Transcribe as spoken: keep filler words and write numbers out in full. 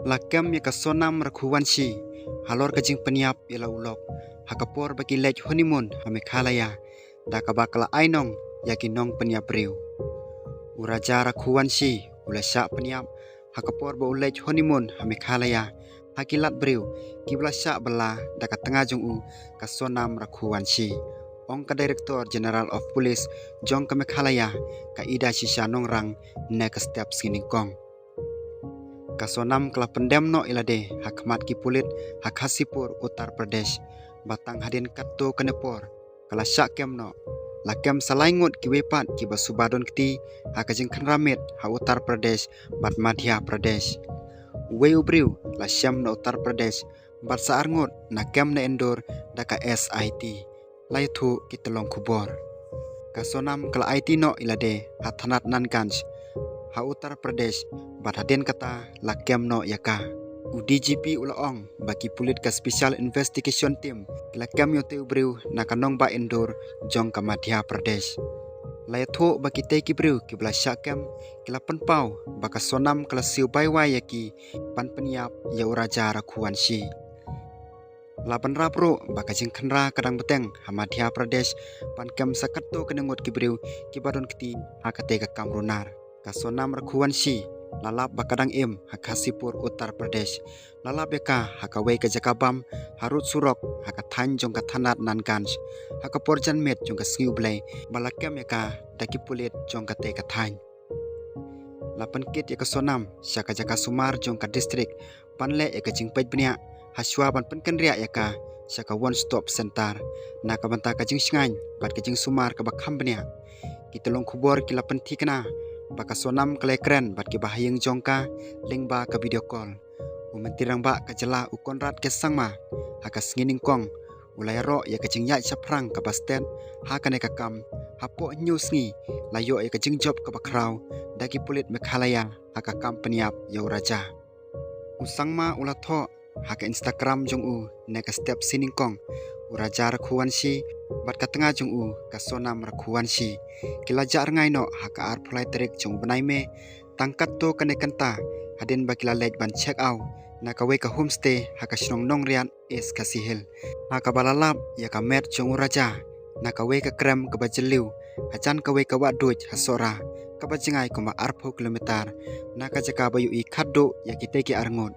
La kem ïa ka Sonam Raghuvanshi halor ka jingpynïap ïa la u lok ha ka por ba ki leit honeymoon ha Meghalaya, da kaba ka la ai nong ïa ki nongpynïap briew. U Raja Raghuvanshi u la shah pynïap ha ka por ba u leit honeymoon ha Meghalaya ha ki lad briew kiba la shah bylla da ka tnga jong u, ka Sonam Raghuvanshi, ong ka Director General of Police jong ka Meghalaya, ka Idashisha Nongrang, na ka step sngi nyngkong. Ka Sonam ka la pyndem noh ïa lade ha khmat ki pulit ha Ghazipur, Uttar Pradesh, ba tang hadien katto katne por ka la shah kem noh. La kem sa lai ngut kiwei pat kiba suba don kti ha ka jingkhynra miet ha Uttar Pradesh bad Madhya Pradesh. Uwei u briew la shem na Uttar Pradesh bad sa ar ngut na kem na Indore da ka S I T, la ïathuh ki tyllong khubor. Ka Sonam ka la aiti noh ïa lade ha thanat Nanganj ha Uttar Pradesh, bad hadien kata la kem noh ïa ka. U D G P u la ong ba ki pulit ka Special Investigation Team ki la kem ïa utei u briew na ka nongbah Indore jong ka Madhya Pradesh. La ïathuh ba kitei ki briew kiba la shah kem ki la pynpaw ba ka Sonam ka la siew bai wai ïa ki ban pynïap ïa u Raja Raghuvanshi. La bynrap ruh ba ka jingkhynra ka dang bteng ha Madhya Pradesh ban kem sa katto katne ngut ki briew kiba don kti ha katei ka kam runar. Ka Sonam Raghuvanshi la lap ba ka dang im ha Ghazipur, Uttar Pradesh. La lap ïa ka ha kawei ka jaka bam harud surok ha ka thaiñ jong ka thanat Nanganj ha ka por janmiet jong ka sngi U Blei, ba la kem ïa ka da ki pulit jong katei ka thaiñ. La pynkit ïa ka Sonam sha ka jaka sumar jong ka district ban leh ïa ka jingpeit bniah, hashwa ban pynkynriah ïa ka sha ka One Stop Center na ka bynta ka jingshngaiñ bad ka jingsumar kaba kham bniah. Ki tyllong khubor ki la pynthikna ba ka Sonam ka la ïakren bad kiba ha ïing jong ka lyngba ka video call. U Myntri Rangbah ka jylla, u Conrad K Sangma, ha ka sngi nyngkong u la ïaroh ïa ka jingïaid shaphrang kaba stet ha kane ka kam. Hapoh hynñiew sngi la ïoh ïa ka jingjop kaba khraw da ki pulit Meghalaya ha ka kam pynïap ïa u Raja. U Sangma u la thoh ha ka Instagram jong u na ka step sngi nyngkong, u Raja Raghuvanshi bad ka tnga jong u, ka Sonam Raghuvanshi, ki la jah rngai noh ha ka arphew lai tarik jong u bnai May, tang katto katne kynta hadien ba ki la leit ban check out na kawei ka homestay ha ka shnong Nongriat, East Khasi Hills, ha kaba la lap ïa ka met jong u Raja na kawei ka krem kaba jylliew hajan kawei ka wahduid ha Sohra, kaba jngai kumba arphew kilometer na ka jaka ba ïohi khatduh ïa kitei ki ar ngut.